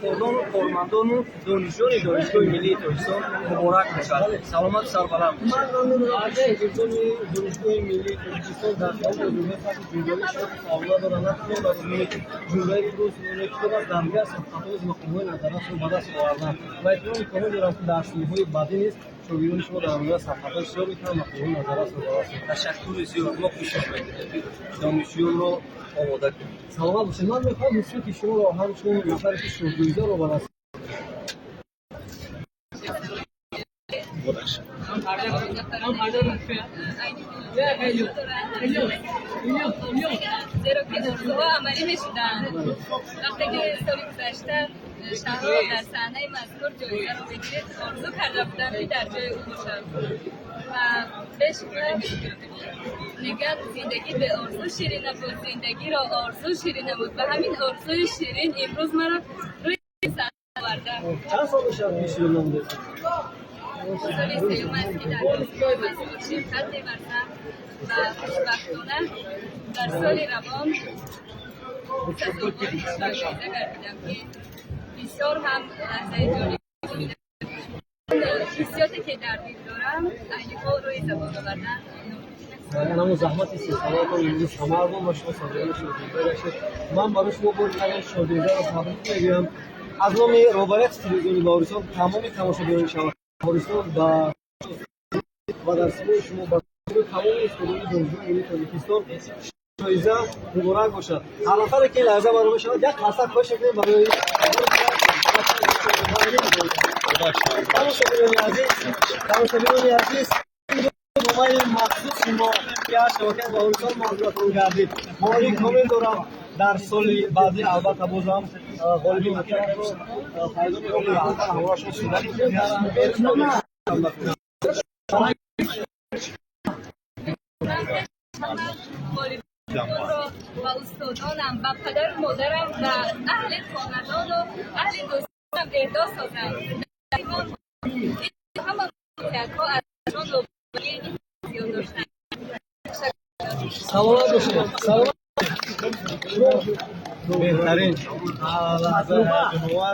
Устодону кормандону донишҷӯёни Донишгоҳи миллии Тоҷикистон муборак бошад. Саломату сарбаланд бошед. Ман намедонам, шогирдони Донишгоҳи миллии Тоҷикистон дар тамоми озмунҳои сатҳи ҷумҳурӣ шарафу саодат доранд, на танҳо дар озмуни ҷумҳуриявии китоби китоб аст, дар дигар сабқатҳо низ мақомҳои назаррасро ба даст оварданд ва итминони комил дорам, ки дар солҳои баъдӣ низ шогирдони шумо дар дигар сабқатҳо иштирок мекунанд, мақомҳои назаррасро ба даст меоранд. Ташаккури зиёд. Мо кӯшиш мекунем, ки донишҷӯёнро омода кунем. Саломат бошед. Ман мехоҳам ҳиссиёти шуморо ҳамчун нафаре, ки шоҳҷоизаро ба даст Зеро ки орзуҳо амалӣ мешуданд. Вақте ки соли гузашта Шаҳло дар саҳнаи мазкур ҷоизаро мегирифт, орзу карда будам, ки дар ҷои ӯ бошам. Ва бешубҳа, мегӯянд, зиндагӣ бе орзу ширин набуд, зиндагиро орзу ширин набуд. Ва ҳамин орзуи ширин имрӯз маро рӯи саҳна оварда. Чанд сол мешавад, ки иштирок намудед? Соли сеюм аст, ки дар озмуни мазкур ширкат меварзам ва хушбахтона дар соли равон сазовори ҷоиза гардидам, ки бисёр ҳам лаҳзаи ҷолиб. Ҳиссиёте, ки дар дил дорам, айни ҳол рӯи забон овардан номумкин аст. Ҳамон заҳмати сесолаатон имрӯз самар дод ва шумо сазовори шоҳҷоиза гаштед. Ман барои шумо бори дигар шоҳҷоизаро табрик мегӯям. Аз номи роҳбарияти телевизиони Баҳористон, тамоми тамошобинони шабакаи Баҳористон ва дар симои шумо ба тамоми устодони Донишгоҳи миллии Тоҷикистон ҷоиза муборак бошад. Ҳар нафаре, ки ин лаҳза маро мешавад, як қарсак хоҳиш мекунем барои тамошобинони азиз. Тамошобинони азиз, номаи махсуси мо, ки аз шабакаи Баҳористон манзуратон гардид. Боварӣ комил дорам, дар соли баъдӣ албатта бозам ғолиби мутлақро пайдо мекунем ва ҳамроҳашон суҳбат мекунем. Ман ғолибонро ба устодонам, ба падару модарам ва аҳли хонадону аҳли дӯстонам эҳдо созам. Ҳама муваффақиятҳо аз шон зиёд доштанд. Саломат бошед, саломат. Беҳтарин лаҳзаи ҳаяҷоновар.